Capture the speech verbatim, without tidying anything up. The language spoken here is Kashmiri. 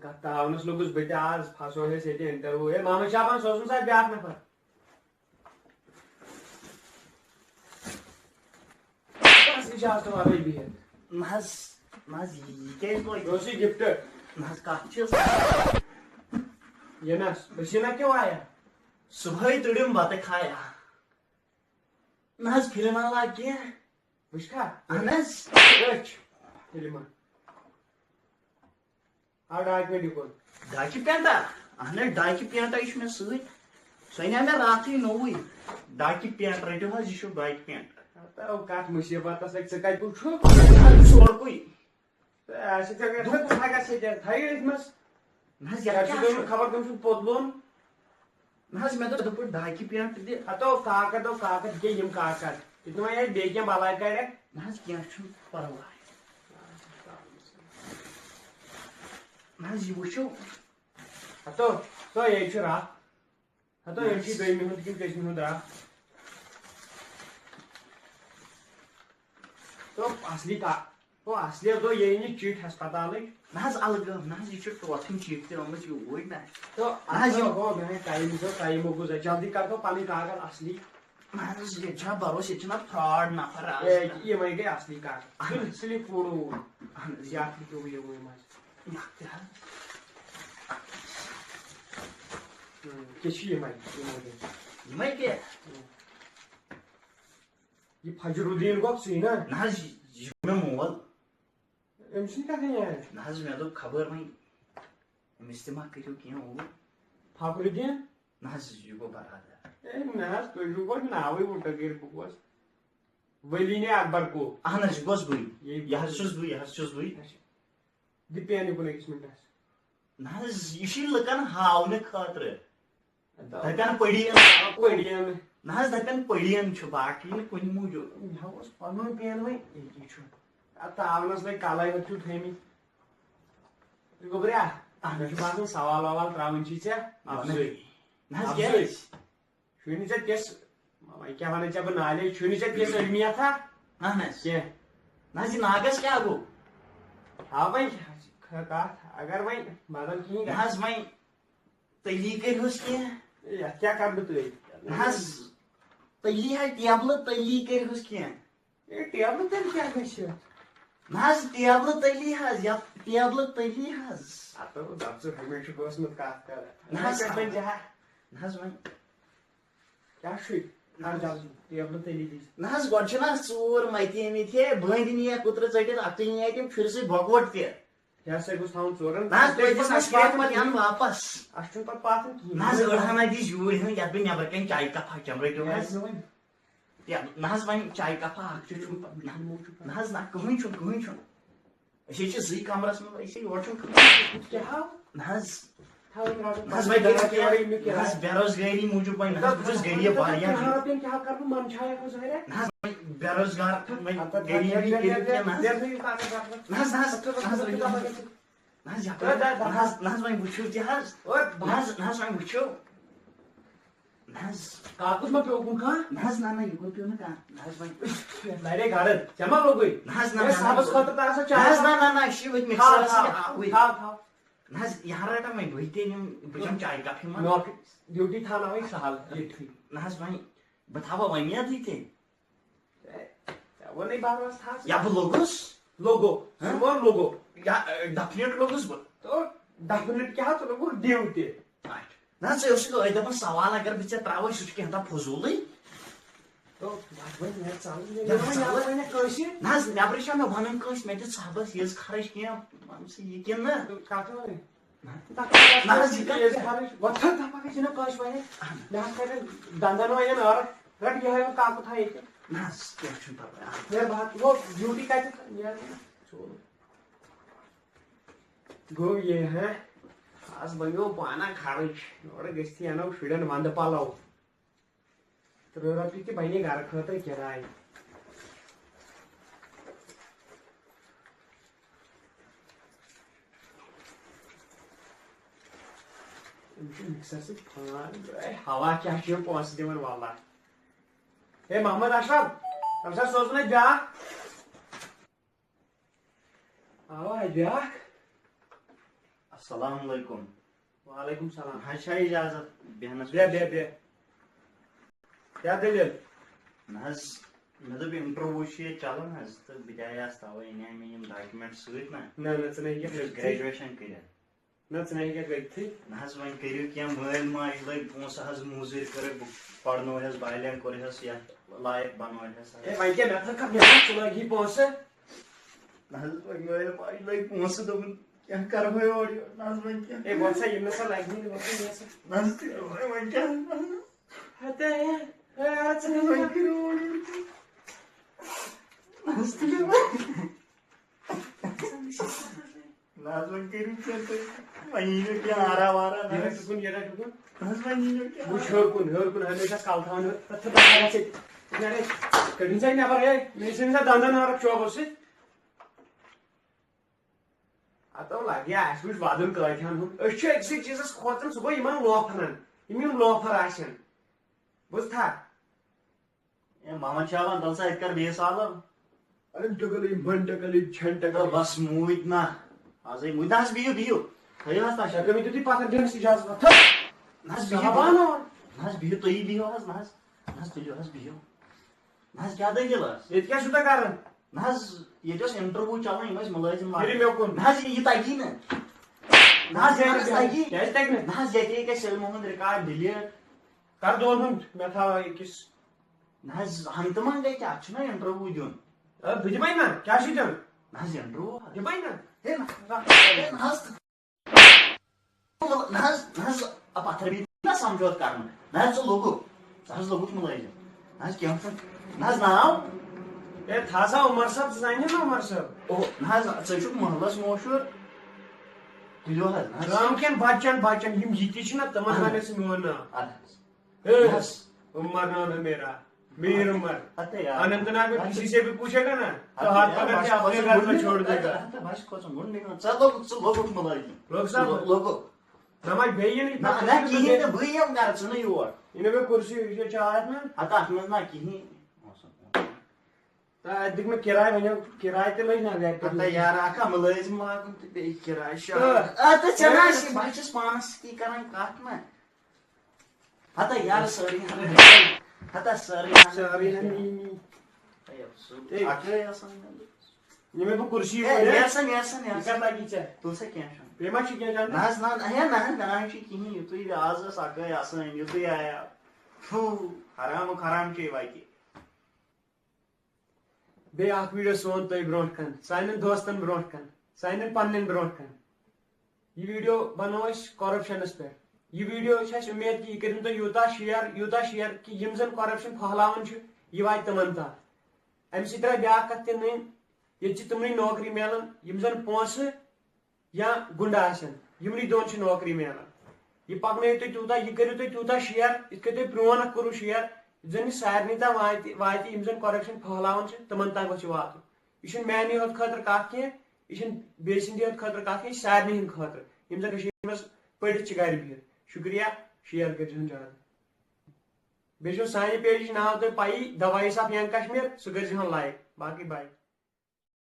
کتھ تاونس لوٚگُس بہٕ تہِ آز، پھسو أسۍ ییٚتہِ انٹرویو۔ ہے محمد شابان، سوزُن سا بیٛاکھ نفر۔ بس، یہِ چھُ آز تہٕ ورٲے بِہِتھ۔ نہ حظ، نہ حظ، یہِ کیٛازِ لوٚگ؟ یہِ اوس یہِ گفٹ۔ نہ حظ، کتھ چھِ؟ یہِ نس، أسۍ چھِنہ کیٛاہ وایا؟ صبحٲے تٔڑِم بتہٕ کھایا۔ نہ حظ، فلم علاوٕ کینٛہہ۔ وٕچھ کھا؟ اہن حظ۔ أچھ۔ فلمہٕ۔ آ، ڈاکمنٹ یہِ کوٚت؟ ڈاکہِ پینٹا؟ اہن حظ، ڈاکہِ پینٹا، یہِ چھُ مےٚ سۭتۍ۔ سُہ اَنیٛاو مےٚ راتھٕے نوٚوُے۔ ڈاکہِ پینٹ رٔٹِو حظ، یہِ چھُ ڈاکہِ پینٹ۔ ہتو، کتھ مُصیبتس لگہِ، ژٕ کتہِ پٮ۪ٹھ چھُکھ؟ نہ حظ، بہٕ چھُس اورکُے۔ تہٕ اَسہِ چھِ ژےٚ گژھِ نہ ژٕ ہا گژھ ییٚتہِ، تھٲیِو أتھۍ منٛز۔ نہ حظ، یَتھ کیٛاہ چھُ؟ دوٚپمُت، خبر کٔمۍ سُنٛد پوٚت لوٚن؟ نہ حظ، مےٚ دوٚپ، دوٚپُن، ڈاکہِ پینٹ دِ۔ ہتو، کاکد، ہتو، کاکد، کیٛاہ یِم کاکد؟ یہِ تہِ وۄنۍ آسہِ بیٚیہِ کینٛہہ بلاے کَرٮ۪کھ۔ نہ حظ، کینٛہہ چھُنہٕ پرواے۔ نہ حظ، یہِ وٕچھِو۔ ہتو، تو یے چھُ راہ۔ ہتو، یہِ چھُ دوٚیمہِ ہُنٛد کِنہٕ کٔژمہِ ہُنٛد راہ؟ تو اصلی کا-، تو اصلیت گوٚو یہِ نہٕ چِٹھۍ ہسپتالٕچ۔ نہ حظ، الگٲب، نہ حظ، یہِ چھُ ٹوٹھٕے چِٹھۍ تہِ آمٕژ یوٗرۍ نہ۔ تو نہ حظ، اصل یِم گوٚو، مےٚ ٹایم گوٚو، ٹایم گوٚو زیادٕ۔ جلدی کر تو پنٕنۍ کاغذ اصلی۔ نہ حظ، ییٚتہِ چھا بروسہٕ، ییٚتہِ چھِنہ فراڈ نفر آز۔ اے، یِمے گٔے اصلی کاغذ۔ اہن حظ۔ Slip photo. اہن حظ۔ یہِ اکھ لیکھِو یِموٕے منٛز۔ یہِ اکھ تہِ حظ۔ ہم، کیٛاہ چھِ یِمے؟ یِمے گٔے۔ یِمے کیٛاہ؟ ہم۔ یہِ فجر الدین گوٚو ژٕے نا؟ نہ حظ، یہِ، یہِ چھُ مےٚ مول۔ أمۍ سٕنٛدۍ کَتھٕے یارٕ۔ نہ حظ، مےٚ دوٚپ خبر وۄنۍ أمِس تہِ ما کٔرِو کینٛہہ اوٗرۍ۔ فخر الدین؟ نہ حظ، یہِ گوٚو برادر۔ ہے نہ حظ، تُہۍ چھِو گۄڈٕ ناوٕے وُٹہٕ گٔرۍ بہٕ گوس۔ ولی نے اکبر کو۔ اہن حظ، یہِ گوس بٕے۔ یے یہِ حظ چھُس بٕے، یہِ حظ چھُس بٕے۔ اچھا۔ دِ پین یُکُن أکِس مِنٹَس۔ نہ حظ، یہِ چھُے لُکن ہاونہٕ خٲطرٕ۔ دَپن پٔڑیَن۔ پٔڑیَن۔ نہ حظ، دَپن پٔڑیَن چھُ، باقٕے نہٕ کُنہِ موٗجوٗب۔ مےٚ اوس پَنُن پین وۄنۍ أتی چھُ۔ اَتھ تاونَس لٔگۍ کَلَے یوت چھِو تھٲیمٕتۍ۔ گوٚبریا، اَہَن مےٚ چھُ حظ۔ باسان سوال ووال ترٛاوٕنۍ چھی ژےٚ اَفضٲے۔ نہ حظ، اَفضٲے۔ کیٛازِ؟ چھُے نہٕ ژےٚ تِژھ، وۄنۍ کیٛاہ وَنَے ژےٚ بہٕ نالے، چھُے نہٕ ژےٚ تِژھ علمیت ہا؟ اَہَن حظ۔ کینٛہہ۔ نہ حظ، یہِ ناگَس کیٛاہ گوٚو؟ ہا وۄنۍ، کَتھ، اگر وۄنۍ بدل کِہیٖنۍ نہ حظ، وۄنۍ تٔلی کٔرۍہُس کینٛہہ۔ ہے، یَتھ کیٛاہ کَرٕ بہٕ تٔلۍ؟ نہ حظ، تٔلی حظ، ٹیبلہٕ تٔلی کٔرۍہُس کینٛہہ۔ ہے، ٹیبلہٕ تٔلۍ کیٛاہ گژھِ؟ نہ حظ، ٹیبلہٕ تٔلی حظ، یَتھ ٹیبلہٕ تٔلی حظ۔ ہَتو، دَپ ژٕ، ہُمے چھُ گوٚژھمُت کَتھ کَران۔ نہ حظ، وۄنۍ کَتہِ بَنہِ زِ ہا؟ نہ حظ، وۄنۍ۔ کیٛاہ چھُے؟ نہ حظ۔ اَدٕ جلدی، ٹیبلہٕ تٔلی دِژ۔ نہ حظ، گۄڈٕ چھِنہ اَتھ ژوٗر مَتہِ آمٕتۍ، ہے، بٔنٛدۍ نِیَکھ، کُترٕ ژٔٹِتھ، اَکھتُے نِیَکھ تِم چھُرِ سۭتۍ بۄکوَٹ تہِ۔ یہِ ہسا گوٚژھ تھاوُن ژورن۔ نہ حظ، توتہِ گژھِ اَسہِ پَتہٕ پَتہٕ یَنہٕ واپَس۔ اَسہِ چھُنہٕ پَتہٕ پَتھ کِہیٖنۍ۔ نہ حظ، أڑہَن ہا دِژ یوٗرۍ ہن، یَتھ بہٕ نٮ۪برٕ کَنۍ چایہِ کَپ اَکھ چٮ۪مرٲوِو یہِ حظ۔ آسہِ نہٕ وۄنۍ۔ یہِ نہ حظ، وۄنۍ چایہِ کَپ اَکھ چھُ چوٚن۔ نہ حظ، نہ، کٕہٕنۍ چھُنہٕ، کٕہٕنۍ چھُنہٕ۔ أسۍ حظ چھِ زٕے کَمرَس منٛز، أسۍ ہے یورٕ چھُنہٕ کٕہٕنۍ۔ کیٛاہ ہاو؟ نہ حظ۔ تھاوٕنۍ رَٹُن نہ حظ، وۄنۍ پَتہٕ کیٛاہ، یورٕ یِنہٕ نہ حظ، کِراے۔ بے روزگٲری موٗجوٗب وۄنۍ نہ حظ، بہٕ چھُس غریٖب واریاہ۔ کیٛاہ ہاو، تیٚلہِ کیٛاہ ہاو کَرٕ بہٕ، منٛدچھایَکھ حظ واریاہ۔ نہ حظ، وۄنۍ بے روزگار، وۄنۍ اَدٕ پَتہٕ غریٖبی، غریٖبی کیٛاہ نہ حظ۔ نہ حظ، نہ حظ، نہ حظ، رٔٹِو نہ۔ نہ حظ، یَپٲرۍ، نہ حظ، نہ حظ، وۄنۍ وٕچھِو تہِ حظ۔ اوے، نہ حظ، نہ حظ، وۄنۍ وٕچھِو۔ نہ حظ۔ کاکُس ما پیوٚو کُن کانٛہہ؟ نہ حظ، نہ، نہ، یِکُن پیوٚو نہٕ کانٛہہ۔ نہ حظ، وۄنۍ۔ لَرے گَرٕ، ژےٚ ما لوٚگُے؟ نہ حظ، نہ، ہے، نہ، نہ، صاحبَس یِکُن۔ خٲطرٕ تہِ آسان نہ حظ، چاے۔ نہ، نہ، نہ، یہِ چھِ أتھۍ تھاو، مِکسَرَس تھاو، سۭتۍ آوٕے۔ تھاو، تھاو۔ نہ حظ، یہِ ہا رَٹَن وۄنۍ بٕے تہِ، یِم بہٕ چَمہٕ چایہِ کَپ ہِمَن۔ نوکری ڈیوٹی تھاوناوٕے سَہَل ییٚتھی۔ نہ حظ، وۄنۍ بہٕ تھاوٕ وۄمید یہِ تہِ۔ ہے، ژےٚ ووٚنُے بَروس تھاو ژٕ۔ یا بہٕ لوٚگُس؟ لوٚگو۔ ہہ؟ ژٕ وَن لوٚگو۔ یا، اے، ڈَفنِٹ لوٚگُس بہٕ۔ تو ڈَفنِٹ کیٛاہ، ژٕ لوٚگُکھ ڈِو تہِ۔ اچھا۔ نہ حظ، ژٕ اوسُکھ أتھۍ دَپان سوال اگر بہٕ ژےٚ ترٛاوَے، سُہ چھُ کینٛہہ تام فضوٗلٕے۔ تو وَتھ وۄنۍ مےٚ ژَلُن، مےٚ یَتھ وَنہِ، یَتھ ژَلُن۔ وَنہِ کٲنٛسہِ۔ نہ حظ، نٮ۪برٕ چھا مےٚ وَنُن کٲنٛسہِ، مےٚ دِژ صاحبَس ییٖژ خرٕچ کینٛہہ، وَن ژٕ یہِ کِنہٕ نہ؟ تو کَتھ وَنٕے؟ نہ حظ، یہِ کَتھ تیز خرٕچ۔ وۄتھ حظ دَپان گٔے ژےٚ نہ کٲنٛسہِ وَنہِ۔ نہ حظ کَرن دَنٛدَن وَنٮ۪ن ٲرَکھ، رَٹ یِہوٚے وۄنۍ کاکُد تھاو ییٚتہِ۔ نہ حظ، کینٛہہ چھُنہٕ پَرواے۔ نیرٕ بہٕ ہا، ہُہ ڈیوٹی کَتہِ؟ نیرٕ بہٕ۔ گوٚو یہِ، ہہ؟ آز بَنیو پانہ خرٕچ۔ یورٕ گٔژھتھٕے اَنو شُرٮ۪ن وَندٕ پَلو۔ ترٕٛہ رۄپیہِ تہِ بَنے گرٕ خٲطرٕ کِراے۔ أمِس چھُ مِکسر سۭتۍ فان، اے، ہوا کیٛاہ چھُ یِم پونٛسہٕ دِوان، واللہ۔ ہے محمد اشرف، تَمہِ ساتہٕ سوزُن اَسہِ بیٛاکھ۔ آو اَتہِ بیٛاکھ۔ السلام علیکم۔ وعلیکم السلام۔ حظ چھا اجازت بیٚہنس بیٚہہ، منٛز؟ بیٚہہ، بیٚہہ۔ کیٛاہ دٔلیٖل؟ نہ حظ، مےٚ دوٚپ انٹرویو چھُ ییٚتہِ چلان حظ، تہٕ بہٕ تہِ آیاس توے، اَنے مےٚ یِم ڈاکیومینٹ سۭتۍ نا۔ نہ، نہ، ژٕ نہ ہیٚککھ یہِ چھُ یِتھٕے۔ گریجویشن کٔرِتھ۔ نہ، ژٕ نہ ہیٚککھ یِتھٕے۔ نہ حظ، وۄنۍ کٔرِو کینٛہہ، مٲلۍ ماجہِ لٔگۍ پونٛسہٕ حظ، موٚزوٗرۍ کٔرٕکھ، بہٕ پرنوہس بالینٛغ کوٚرہس یتھ لایق بنوہس حظ۔ ہے، وۄنۍ کیٛاہ، مےٚ تھٲو کتھ، مےٚ تھٲو، ژٕ لٲگی پونٛسہٕ۔ نہ حظ، وۄنۍ مٲلۍ ماجہِ لٔگۍ پونٛسہٕ، دوٚپُن کینٛہہ کرہوے اورٕ یورٕ۔ نہ حظ، وۄنۍ کینٛہہ۔ ہے، وۄتھ سا، یِم نہ سا لگہِ نہٕ، وۄتھ سا، یہِ ہسا۔ نہ حظ، تُلِو وۄنۍ، وۄنۍ کیٛاہ؟ ہتے، ہے، ژٕ نہ حظ، وۄنۍ کٔرِو اورٕ یورٕ۔ نہ حظ، تُلِو وۄنۍ۔ نہ حظ، وۄنۍ کٔرِو کینٛہہ تُہۍ۔ وۄنۍ یی نہٕ کینٛہہ آرا وارا، نہ یہِ حظ۔ رَٹہِ کُن، یہِ رَٹہِ کُن۔ نہ حظ، وۄنۍ یی نہٕ کینٛہہ۔ وٕچھ ہیوٚر کُن، ہیوٚر کُن، ہمیشہِ آس کَلہٕ تھاوان ہیوٚر۔ تَتھ چھِ بَکارَس سۭتۍ۔ نیرے، کٔڑِن سا یہِ نٮ۪بَر، ہے، مےٚ چھِ أمِس دَنٛدَن عٲرَق چوبَو سۭتۍ۔ ہتو لگہِ، اسہِ وٕچھ ودُن کٲتہن ہُنٛد۔ أسۍ چھِ أکسٕے چیٖزس کھوژان، سُہ گوٚو یِمن لوفرن، یِم یِم لوفر آسن۔ بوٗزتھا؟ اے محمد شاہ، وَن تَل سا، اَتہِ کر بیٚیہِ سوال۔ اَن ٹکلی، بن ٹکلی، چھن ٹکلی۔ تہٕ بس موٗدۍ نا۔ آزے موٗدۍ۔ نہ حظ، بِہِو، بِہِو۔ تھٲیِو حظ تَشریٖف۔ ژےٚ کٔمۍ دیُت یہِ پتھر دِنس اجازت؟ نہ حظ، بِہِو۔ شابان۔ نہ حظ، بِہِو، تُہی بِہِو حظ، نہ حظ۔ نہ حظ، تُلِو حظ، بِہِو۔ نہ حظ، کیٛاہ دٔلیٖل ٲس؟ ییٚتہِ کیٛاہ چھُو تُہۍ کران؟ نہ حظ، ییٚتہِ اوس انٹرویو چلان، یِم ٲسۍ مُلٲزِم لاگان۔ کٔرِو مےٚ کُن۔ نہ حظ، یہِ تَگی نہٕ۔ نہ حظ، یہِ کیٛازِ تَگہِ نہٕ؟ تَگی۔ کیٛازِ تَگہِ نہٕ؟ نہ حظ، ییٚتہِ یہِ کیٛاہ سیل محمد ریکارڈ ڈِلیٖٹ۔ کر دۄن ہُنٛد؟ مےٚ تھاو أکِس۔ نہ حظ، ہنٛگتہٕ منٛگَے کیٛاہ؟ اَتھ چھُنہ انٹرویو دیُن۔ اے، بہٕ دِمَے نہ، کیٛاہ چھُ دیُن؟ نہ حظ، انٹرویو حظ۔ دِمَے نہ۔ ہے نہ، ہے نہ حظ۔ نہ حظ، نہ حظ، آ، پتھر بیٚیہِ نہ سمجھوتہٕ کرنہٕ۔ نہ حظ، ژٕ لوٚگُکھ۔ ژٕ حظ لوٚگُکھ مُلٲزِم۔ نہ حظ، کینٛہہ چھُنہٕ۔ نہ حظ، ناو؟ ہے، تھاو سا عمر صٲب، ژٕ زانہِ نا عمر صٲب؟ اوہ، نہ حظ، ژٕ چھُکھ محلس مشہوٗر۔ تُلِو حظ، نہ حظ۔ گامہٕ کٮ۪ن بچن، بچن، یِم ییٚتی چھِنہ، تِمن اہن۔ وَن ژٕ میون ناو۔ اہن حظ۔ ہے، نہ حظ۔ عمر نام ہے میرا، میر عمر۔ ہتہ یار۔ اننت ناگ میں ہتہ۔ کسی سے بھی پوچھے گا نا، تو ہتہ ہاتھ یار، پکڑ کے بس اپنے کھوژُن گھر میں گُنڈ چھوڑ دے گا۔ ہتہ بس کھوژُن گُنڈ نِکھ۔ ژٕ لوٚگُکھ، ژٕ لوٚگُکھ مُلٲزِم۔ لوٚگ سا؟ ژٕ لوٚگُکھ۔ نہ وۄنۍ بیٚیہِ یِنہٕ نہ، نہ کِہیٖنۍ نہٕ، بٕے یِمہٕ گرٕ، ژٕ نہٕ یور۔ یہِ نہٕ مےٚ کُرسی وُرسی چھِ اَتھ منٛز۔ ہتہ اَتھ منٛز نہ کِہیٖنۍ۔ تہٕ اَتہِ دِکھ مےٚ کِراے، وۄنۍ کِراے تہِ لٔج نہ گرِ پٮ۪ٹھ۔ ہتہ یارٕ، اکھا مُلٲزِم لاگُن تہٕ بیٚیہِ کِراے شاہ۔ تہٕ اَدٕ ژےٚ نہ آسی، بہٕ چھَس پانَس سۭتی کران کَتھ نہ۔ ہتا یار سٲری ہن، ہتا سٲری ہن۔ سٲری ہن نی نی۔ ہے، سُہ ہے۔ اکٲے آسان۔ یہِ مےٚ بہٕ کُرسی ہے، وَنہٕ۔ نیر سا، نیر سا، نیر یہِ سا۔ کَتھ لَگی ژےٚ؟ تُل سا کینٛہہ چھُنہٕ۔ بیٚیہِ ما چھُ کینٛہہ جان؟ نہ حظ، نہ، ہے، نہ حظ، نہ حظ چھُ کِہیٖنۍ، یُتُے آز ٲس اکٲے آسان، یُتُے آیا۔ فو، حرامُک حرام چھُ یہِ وَتہِ۔ بیٚیہِ اکھ ویٖڈیو سون تۄہہِ برونٛٹھ کَن، سانٮ۪ن دوستَن برونٛٹھ کَن، سانٮ۪ن پنٛنٮ۪ن برونٛٹھ کَن۔ یہِ ویٖڈیو بَنوو أسۍ کۄرَپشَنَس پٮ۪ٹھ۔ یہِ ویٖڈیو چھِ اَسہِ اُمید کہِ یہِ کٔرِو تُہۍ یوٗتاہ شِیَر، یوٗتاہ شِیَر کہِ یِم زَن کۄرَپشَن پھٔہلاوان چھِ، یہِ واتہِ تِمَن تام۔ اَمہِ سۭتۍ درٛاے بیٛاکھ کَتھ تہِ نٔنۍ، ییٚتہِ چھِ تِمنٕے نوکری میلان، یِم زَن پونٛسہٕ یا گُنڈٕ آسن، یِمنٕے دۄن چھِ نوکری میلان۔ یہِ پَکنٲیِو تُہۍ تیوٗتاہ، یہِ کٔرِو تُہۍ تیوٗتاہ شِیَر، یِتھ کٔنۍ تۄہہِ پرٛون اَکھ کوٚروٕ شِیَر، یُتھ زَن یہِ سارنٕے تام واتہِ، واتہِ، یِم زَن کۄرَپشَن پھٔہلاوان چھِ، تِمَن تام گوٚژھ یہِ واتُن۔ یہِ چھُنہٕ میٛانہِ یوت خٲطرٕ کَتھ کینٛہہ، یہِ چھُنہٕ بیٚیہِ سٕنٛدِ یوت خٲطرٕ کَتھ کینٛہہ، یہِ چھِ سارنٕے ہِنٛدِ خٲطرٕ، یِم زَن کٔشیٖرِ منٛز پٔرِتھ چھِ گَرِ بِہِتھ۔ شُکریہ، شِیَر کٔرۍزِہون زیادٕ۔ بیٚیہِ چھُ سانہِ پیجِچ ناو تۄہہِ پَیی، The Voice of Young Kashmir، سُہ کٔرۍزِہون لایِک۔ باقٕے باے۔